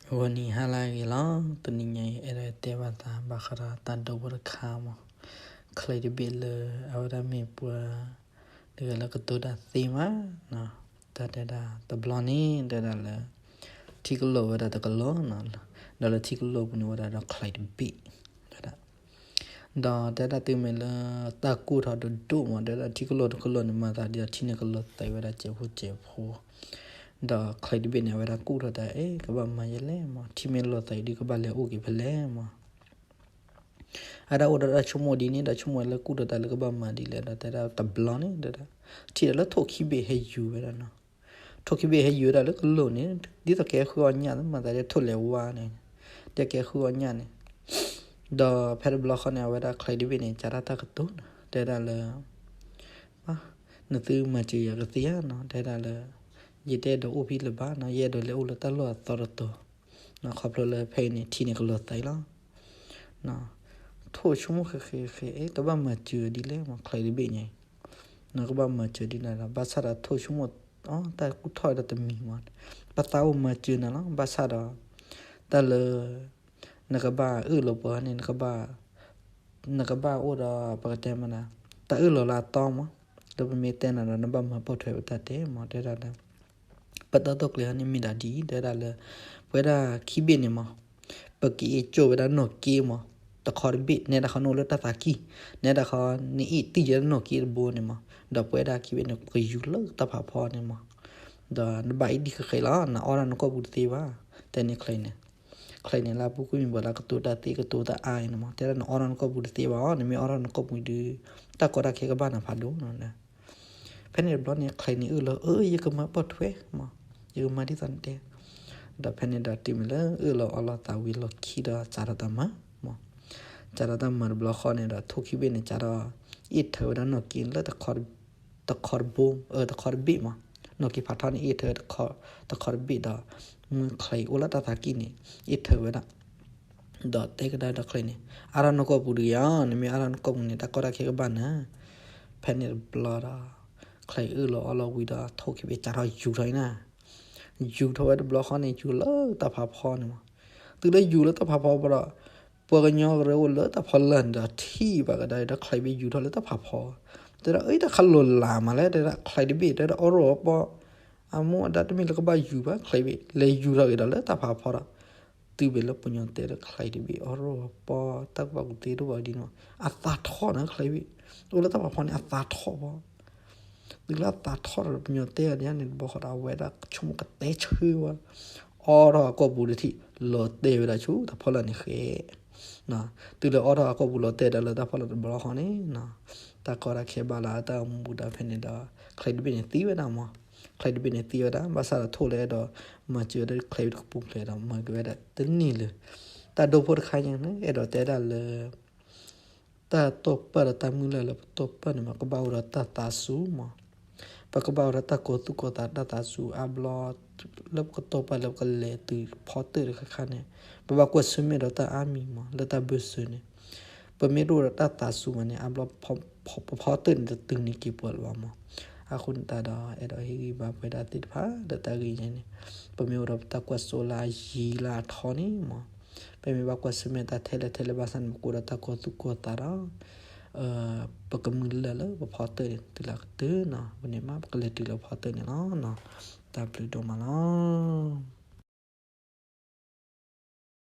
ဂီၤနံၤဟါလၢအဂ့ၤလီၤ. တနံၤညါအံၤ အဲၣ်ဒိးတဲဘၣ်သး ဘၣ်ဃးဒီးတၢ်ဒိဖိတခါမး, ချံတဘ့ၣ်လၢအဝဲဒၣ်မ့ၢ်ပှၤ တဂၤလၢကတိၤတၢ်သ့မး, တၢ်တဲဒၣ်တဘျီန့ၣ် တဲဒၣ်လၢ ထံကလိာ်ဝဲဒၣ်တကလိာ်, ဒီးလၢထံကလိာ်ပူၤန့ၣ်ဝဲဒၣ်ဒီးချံတဘ့ၣ်, တဲဒၣ် ဒီးတဲဒၣ်တုၤမ့ၢ်လၢတၢ်ကူၣ်ထီၣ်ဒိၣ်ဒိၣ်မး, တဲဒၣ်ထံကလိာ်တကလိာ်န့ၣ် မၤသးဒ်ဒီးထံန့ၣ်ကလိာ်သးဝဲဒၣ်စဲးဖိစဲးဖိ, ဒီးချံတဘ့ၣ်န့ၣ် အဝဲဒၣ်ကူၣ်ထီၣ်တၢ် အဲ ကဘၣ်မၤယဲလဲၣ်မး, ထံမ့ၢ်လိာ်သးအံၤဒုး ကဘၣ်လဲၤအိၣ်က့ၤဖဲလဲၣ်မး. အဝဲဒၣ်အိၣ်ဒီးတၢ်ဆိကမိၣ်ဒ်န့ၣ် ဒီးဆိကမိၣ်လၢကူၣ်ထီၣ်တၢ်လၢကဘၣ်မၤဒ်လဲၣ်, ဒီးတဲဒၣ်တဘျီန့ၣ် တဲဒၣ် ထံၣ်ဒီးလၢထိၣ်ခံဘ့ၣ်ဟဲယူၤဝဲဒၣ်နီၤ, ထိၣ်ခံဘ့ၣ်ဟဲယူၤဝဲဒၣ်လၢကလိာ်န့ၣ် ဒ်သိးကဲဃုအီၣ်ညၣ် မၤသးဒ်ထိၣ်လဲၤဝါန့ၣ်, ဒ်ကဲဃုအီၣ်ညၣ်န့ၣ်, ဒီးဖဲတဘျီဃီန့ၣ် အဝဲဒၣ်ချံတဘ့ၣ်န့ၣ် စးထီၣ်တၢ်ကတိၤနီၤ, တဲဒၣ်လၢ နသုမၤစၢၤယၤကသ့ဧါနီၤ, တဲဒၣ်လၢ ယတအဲၣ်ဒိးအိၣ်ဖဲလၢၤဘၣ်နီၤ, ယအဲၣ်ဒိးလဲၤအိၣ်လၢတၢ်လီၢ်အသီတတီၤ, ခီဖျိလၢဖဲအံၤန့ၣ် ထံန့ၣ်ကလိာ်သးအံၤလီၤ. ထိၣ်ဆိကမိၣ်ဃဲဃဲဃဲ အဲ ကဘၣ်မၤစၢၤဒ်လဲၣ်မး ချံတဘ့ၣ်ညါအံၤ, ကဘၣ်မၤစၢၤဒ်လဲၣ်ဒီး ဘၣ်ဆၣ်ဒီးထိၣ်ဆိကမိၣ် အီ တၢ်ကူၣ်ထီၣ်ဝဲဒၣ်တမံၤမး, ပသးအိၣ်မၤစၢၤနၤလီၤ, ဘၣ်ဆၣ်ဒီး တၢ်လၢ နကဘၣ်အၢၣ်လီၤပှၤန့ၣ် နကဘၣ်အိၣ်ဒီး ပကတဲမနုၤ တၢ်အၢၣ်လီၤလၢအတီမး, ဒီးပမ့ၢ်တဲနၤဒီး နဘၣ်မၤပိာ်ထွဲပတၢ်တဲမး, တဲဒၣ်လၢ ပတၢ်တိာ်ကျဲၤဟီန့ၣ်မ့ၢ်ဒၣ်ဒ်အံၤ, တဲဒၣ်လၢ ပဝဲဒၣ်ခံဘ့ၣ်န့ၣ်မး ပကအ့ၣ်ကၠိၣ်ဝဲဒၣ်နီၣ်က့မး, တခီတဘ့ၣ် နဲဒၣ်ဃီနအိၣ်လၢတၢ်သးကံၢ်, နဲဒၣ်ဃီနအ့ၣ်တံၢ်ယဲဒၣ်နီၣ်က့တဘိန့ၣ်မး, ဒီးပဝဲဒၣ်ခံဘ့ၣ်န့ၣ် ပကယူၤလၢတၢ်ဖးဖီန့ၣ်မး, ဒီးနဘၣ်အ့ၣ်ဒံၣ်ဃဲဃဲလီၤ, နအီၣ်တၢ်နကိာ်ပူၤတသ့ဘၣ်, တဲန့ၣ်ချံန့ၣ် ချံန့ၣ်လၢအပူၤကွံာ်မ့ၢ်ပှၤလၢကတိၤတၢ်သ့ကတိၤတၢ်အါအံၤန့ၣ်မး, တဲဒၣ်နအီၣ်တၢ်နကိာ်ပူၤတသ့ဘၣ်အီၤ, နမ့ၢ်အီၣ်တၢ်နကိာ်ပူၤဒုး တၢ်ကီတၢ်ခဲကဘၣ်နၤဖးဒိၣ်နီၤ. ဖဲန့ၣ်တဘျီန့ၣ် ချံန့ၣ်အၢၣ်လီၤ အၢ ယကမၤပိာ်ထွဲမး, ယကမၤဒ်သိးနတဲ, ဒီးဖဲန့ၣ်ဒီးတုၤမ့ၢ်လၢအၢၣ်လီၤအီလီၤသးဝံၤလီၢ်ခံဒီး စးထီၣ်တၢ်မၤမး, စးထီၣ်တၢ်မၤတဘျီဃီန့ၣ်ဒီး ထိၣ်ခံဘ့ၣ်န့ၣ် စးထီၣ်အ့ၣ်ထၢဝဲဒၣ်နီၣ်က့လၢ တခီတဘိ တခီတဘ့ၣ်မး, နီၣ်က့ဖးထီန့ၣ် အ့ၣ်ထၢတခီတဘ့ၣ်ဒီး မုၢ်ချံအိၣ်လၢတၢ်သးကံၢ်န့ၣ် အ့ၣ်ထၢဝဲဒၣ်, ဒီးတဲကဒါဒီးချံန့ၣ် အါထီၣ်နီၣ်ကိာ်ပူၤတဂ့ၤဧါ, နမ့ၢ်အါထီၣ်နီၣ်ကိာ်ပူၤန့ၣ် တၢ်ကီတၢ်ခဲကဘၣ်နၤ. ဖဲန့ၣ်တဘျီဒီး ချံအၢၣ်လီၤအီလီၤဝံၤဒီး ထိၣ်ခံဘ့ၣ်စးထီၣ်ယူၤထီၣ်အံၤနၤ, ယူၤထီၣ်ဝဲတဘျီဃီန့ၣ် ယူၤလၢတၢ်ဖးဖီန့ၣ်မး, တုၤလၢယူၤလၢတၢ်ဖးဖီဘၣ်ဒီး ပှၤကညီကရၢအိၣ်လၢတၢ်ဖီလာ်န့ၣ်ဒီး ထံၣ်ဘၣ်ကဒါဒီး ချံဘ့ၣ်ယူၤထီၣ်လၢတၢ်ဖးဖီ, တဲဒၣ် အၢ တၢ်ခးလိာ်လးမးလဲၣ်, တဲဒၣ်ချံတဘ့ၣ် တဲဒၣ်အီၣ်ရိၣ်အီပီ, အမိၢ်အဒါတမ့ၢ်လၢကဘၣ်ယူၤဘၣ် ချံဘ့ၣ် လဲၤယူၤထီၣ်က့ၤဒီးလၢတၢ်ဖးဖီဒီး, တုၤဘၣ်လၢပှၤကညီတဲဒီးချံတဘ့ၣ်အီၣ်ရိၣ်အီပီ, တၢ်ကူၣ်ဘၣ်ကူၣ်သ့တအိၣ်ဘၣ်ဒ်န့ၣ်မး, အသးထီၣ်န့ၣ်ချံဘ့ၣ်, အိၣ်လၢတၢ်ဖးဖီန့ၣ် အသးထီၣ်ဘၣ် တုၤလၢအသးထီၣ်ဒီး ပှၤကညီတဲအီၤဒ်န့ၣ်တဘျီဃီဒီး အဝဲဒၣ်ဆိကမိၣ်ကတဲဆၢဝဲ, အီထီၣ်အကိာ်ပူၤတထံၣ် လီၤတဲာ်ဝဲဒၣ်ဆူတၢ်ဖီလာ်န့ၣ်ဃဲ, တုၤလၢအီထီၣ်အကိာ်ပူၤလီၤတဲာ်ဒီးလၢတၢ်ဖီလာ်တဘျီဃီန့ၣ်, တၢ်ကီတၢ်ခဲဘၣ်လၢအတၢ်အိၣ်မူဒီး ဖဲန့ၣ်ဒီး ချံတဘ့ၣ်န့ၣ်သံဝဲဒၣ်မး, ချံတဘ့ၣ်န့ၣ်သံဝဲဒၣ် ဘၣ်ဆၣ်ဒီးထိၣ်လၢအဲၣ်ဒိးမၤစၢၤဝဲဒၣ်ချံတကပူၤဖျဲးဒီး မၤက့ၤဝဲဒၣ်တန့ၢ်လၢၤ, တၢ်ဒိဖိတခါညါန့ၣ် အဲၣ်ဒိးတဲဒၣ်လၢ တၢ်တိာ်ပာ်ဒီးတၢ်မုၢ်လၢ်လၢပတိာ်ပာ်န့ၣ်မး ကဘၣ်အိၣ်ဒီးတၢ်သးစူၤမး, ပကဘၣ်အိၣ်ဒီးတၢ်ကီၤသူၣ်ကီၤသးတၢ်သးစူၤအါဘျီ, လၢပကတိာ်ပာ်လၢပကလဲၤတုၤဖီတၢၣ်တခါခါန့ၣ်, ပဘၣ်ကွၢ်ဆၢၣ်မဲာ်ဒီးတၢ်အါမံၤမး လၢတၢ်ဘၢၣ်စၢၤန့ၣ်, ပမ့ၢ်တအိၣ်ဒီးတၢ်သးစူၤမးန့ၣ် အါဘျီ ပဖီတၢၣ်န့ၣ်တတုၤန့ၢ်က့ၤပှၤလၢၤဘၣ်မး, အဃိန့ၣ်တၢ်ဒီး အဲၣ်ဒိးဟ့ၣ်ဂံၢ်ဘါပဝဲဒၣ်သ့ၣ်တဖၣ်လၢတၢ်ဂ့ၢ်ညါန့ၣ်, ပမ့ၢ်အိၣ်ဒီးပတၢ်ကွၢ်စိလၢအယံၤလၢအထီန့ၣ်မး ပမ့ၢ်ဘၣ်ကွၢ်ဆၢၣ်မဲာ်တၢ်ထဲလဲၣ်ထဲလဲၣ်ဘၣ်ဆၣ်န့ၣ် ပကအိၣ်ဒီးတၢ်ကီၤသူၣ်ကီၤသးဒီး ပကမုၢ်လၢ်လၢပဖီတၢၣ်န့ၣ် တုၤလၢကတၢၢ်နီၤ, ဝဲန့ၣ်မး ပကလဲၤတုၤလၢပဖီတၢၣ်န့ၣ်လီၤ. တၢ်ဘျုးဒိၣ်မးလီၤ.